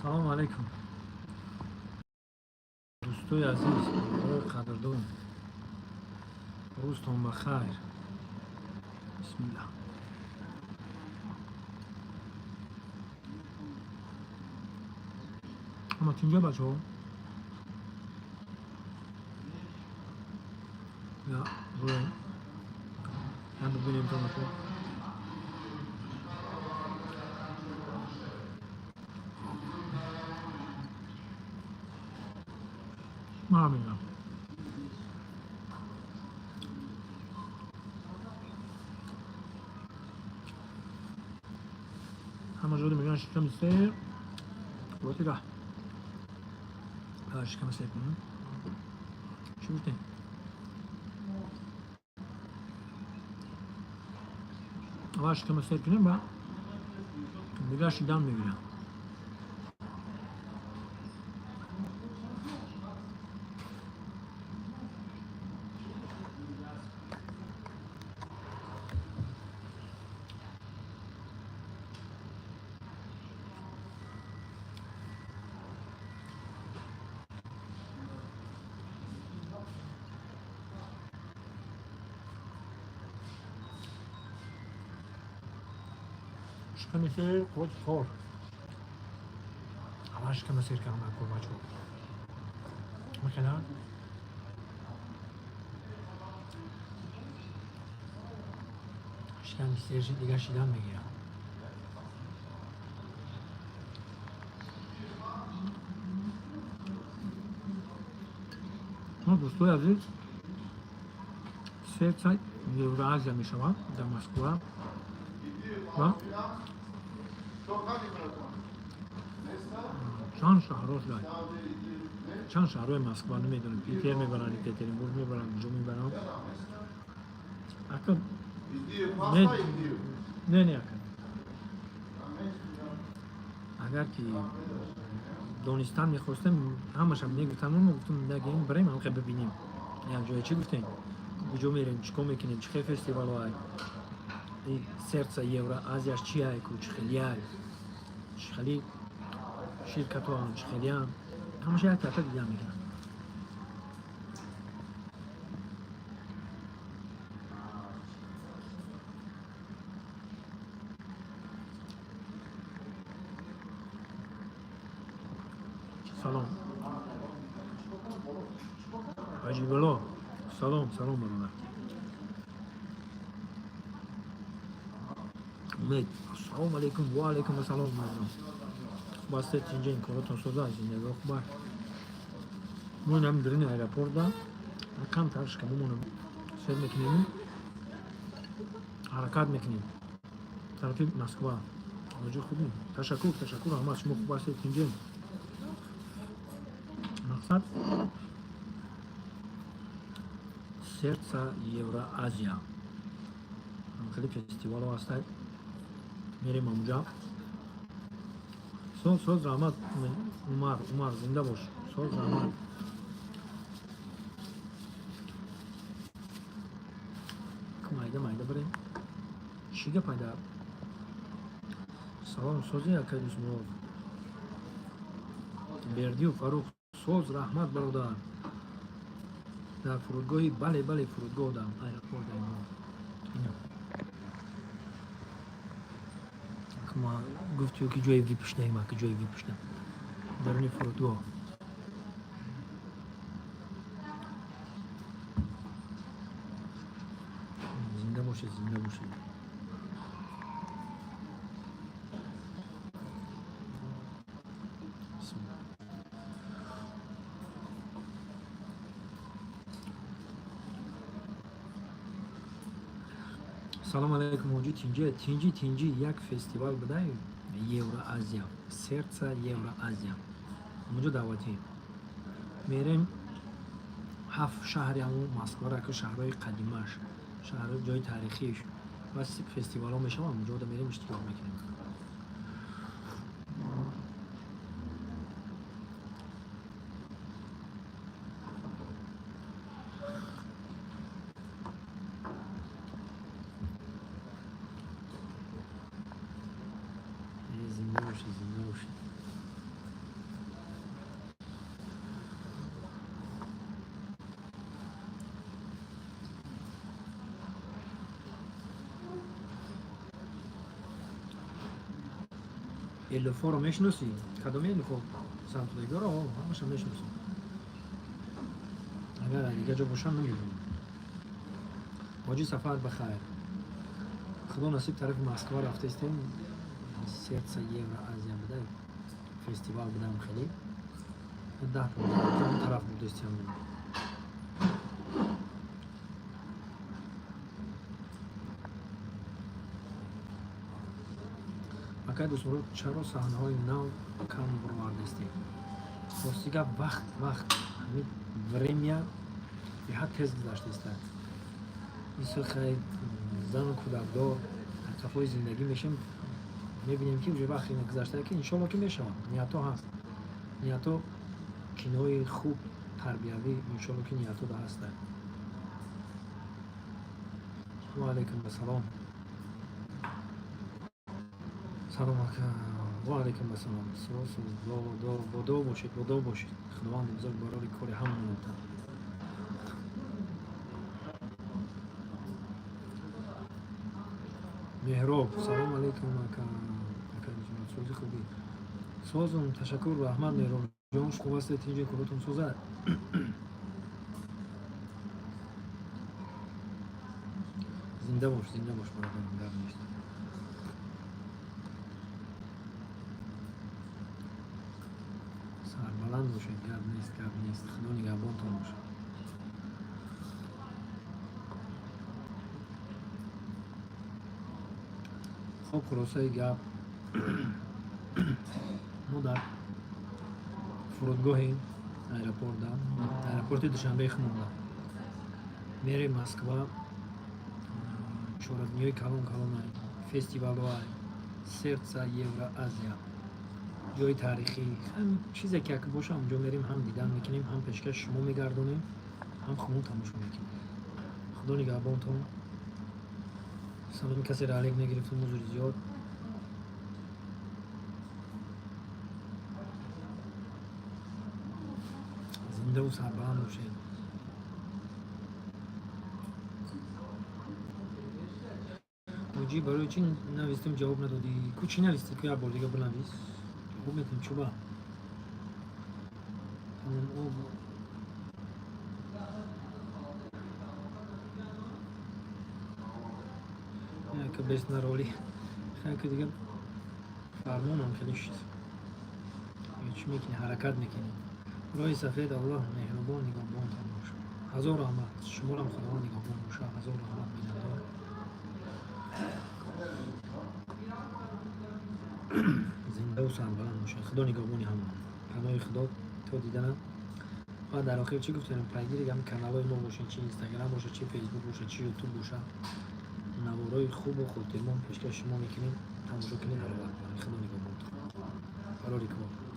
Салому алайкум, дӯстои азиз, бародарои қадрдон, рӯзтон ба хайр. Бисмиллаҳ. Ҳама тинҷа, бачаҳо? Я броем, я бибинем тамошо. Мана мегӯям, ҳама ҷода мегӯян шиками сер қуввати раҳ. Шиками сер кунем. Чӣ гуфтем? Аввал шикама сер кунем, ба дигар шидан мегирам. Шиками сер қуввати кор. Аввал шикама сер кардам, акор, бачаҳо. Мехелан шиками сер шид, дигар шидан мегирам. Дӯстои азиз, Сердце Евроазия мешавад дар Москва ва чанд шаҳрҳо шуд, чанд шаҳрҳои Москва, намедонам, Питер мебаранд, Екатеринбург мебаранд, ҷо мебаранд, ака. Не, не, ака, агар ки донистан мехостем, ҳамаша мегуфтам. Мо гуфтам, нагем, барем, ҳамхе бибинем як ҷое. Чӣ гуфтем, куҷо мерем, чӣ кор мекунем, чӣ хел фестивалҳоай, Сердце Евроазияш чиай ку, чӣ хелияй, чӣ хели ширкатҳоам, чӣ хелиям, ҳамаша як тарафа дидан мекунам. Салом, Ҳаҷибулло, салом, салом, бародар. Умед, ассалому алайкум. Ва алайкум ассалом, мардум. Хуб ҳастед, инҷа имконотон соза, зиндагиҳо хуб. Мо инам дарини аэропортда камтар шикамомонам сер мекунем, ҳаракат мекунем тарафи Москва. Оҷи хубем, ташаккур, ташаккур, раҳмат. Шумо хуб ҳастед, инҷа? Мақсад Сердце Евроазия, хеле фестивалҳо ҳастад, мерем амуҷа. Соз, соз, раҳмат, Умар, Умар, зинда бош, соз, раҳмат. Майда майда барем. Чӣ гап айда? Салом, сози, акай Дусмурод. Бердиев Фарух, соз, раҳмат, бародар. Дар фурудгоҳи? Бале, бале, фурудгоҳ дам, аэропорт. Ина ма гуфтиё, ки ҷои випшнаем, ака, ҷои випшна даруни фурудгоҳ. Зинда бошед, зинда бошед. Бисмилла. Салом алайкум, ҳоҷи, тинҷи, тинҷи, тинҷи. Як фестивал будай, Евроазия, Сердце Евроазия, ҳамонҷо даъватӣ мерем. Ҳафт шаҳри ҳамун Москвара, ки шаҳрҳои қадимаш, шаҳрҳои ҷои таърихиш ва фестивалҳо мешавад, ҳамонҷо да мерем, иштирок мекунем. Зинда бошед, зинда бошед. Элифоро мешиносӣ? Кадоми Элифо? Самтудагиро ҳамаша мешиносам. Агар дигар ҷо бошам, намедонам. Ҳоҷи, сафар ба хайр. Худо насиб, тарафи Москва рафтаистем. Сердце Евроазия буда, фестивал будам, хеле 10-15 тараф будастем. Акай Дӯстмурод, чаро саҳнаҳои нав кам баровардастем? Рости гап, вақт, ҳамин время беҳад тез гузаштааст. Исо хай, зану кӯдакдор, қафои зиндагӣ мешем, мебинем, ки уже вақт гузашта, ки иншолло, ки мешавад. Ниятҳо ҳаст, ниятҳо, кинои хуб, тарбиявӣ, иншолло, ки ниятҳо да ҳастанд. Ва алайкум ассалом. Салом, ака. Ва алайкум ассалом. Бодо бошед, бодо бошед. Худованди бузург барори кори ҳамаро диҳад. Меҳроб, салом алейкум, ака. Ака, сози, хубӣ? Созум, ташаккур, раҳмат, Меҳробҷон. Хуб ҳастед? Тинҷи, коротон созад? Зинда бош, зинда бош, бародарам, гап нест. Сарбаланд бошед, гап нест, гап нест. Худо нигаҳбонтон бошад. Хоб, хулосаи гап, мо дар фурудгоҳи аэропорта, аэропорти Душанбеи хумонда мерем Москва. Чорабиниҳои калон калон, фестивалҳоа, Сердце Евроазия, ҷои таърихӣ, ҳам чизе ки як боша, онҷо мерем, ҳам дидан мекунем, ҳам пешкаши шумо мегардонем, ҳам хумон тамошо мекунем. Худо нигаҳбонтон. Саломи касеро алек нагирифтум, узри зиёд. Зиндаву сарбаланд бошед. Ҳоҷӣ, барои чӣ навистем, ҷавоб надодӣ? Ку чӣ навистӣ? Ку як бор дига бинавис, ҷавоб метем. Чуба тамом об. Яка бес на роли хайка, дига фармонам хеле шуд. Чӣ мекунӣ, ҳаракат мекунӣ. Роҳи сафед, Аллоҳ меҳрубон нигаҳбонтон бошад. Ҳазор раҳмат, шуморам Худованд нигаҳбон бошад. Ҳазор раҳмат, миннатдор. Зиндаву сарбаланд бошед. Худо нигаҳбони ҳама. Паноҳи Худо, то дидана. Ва дар охир чӣ гуфтем? Пайгири ҳами каналҳои мо бошед, чи Инстаграм бошад, чи Фейсбук бошад, чи Ютуб бошад. Наворҳои хубу хотирмон пешкаши шумо мекунем. Тамошо кунед, баробар. Худо нигаҳбонтон. Барори кор.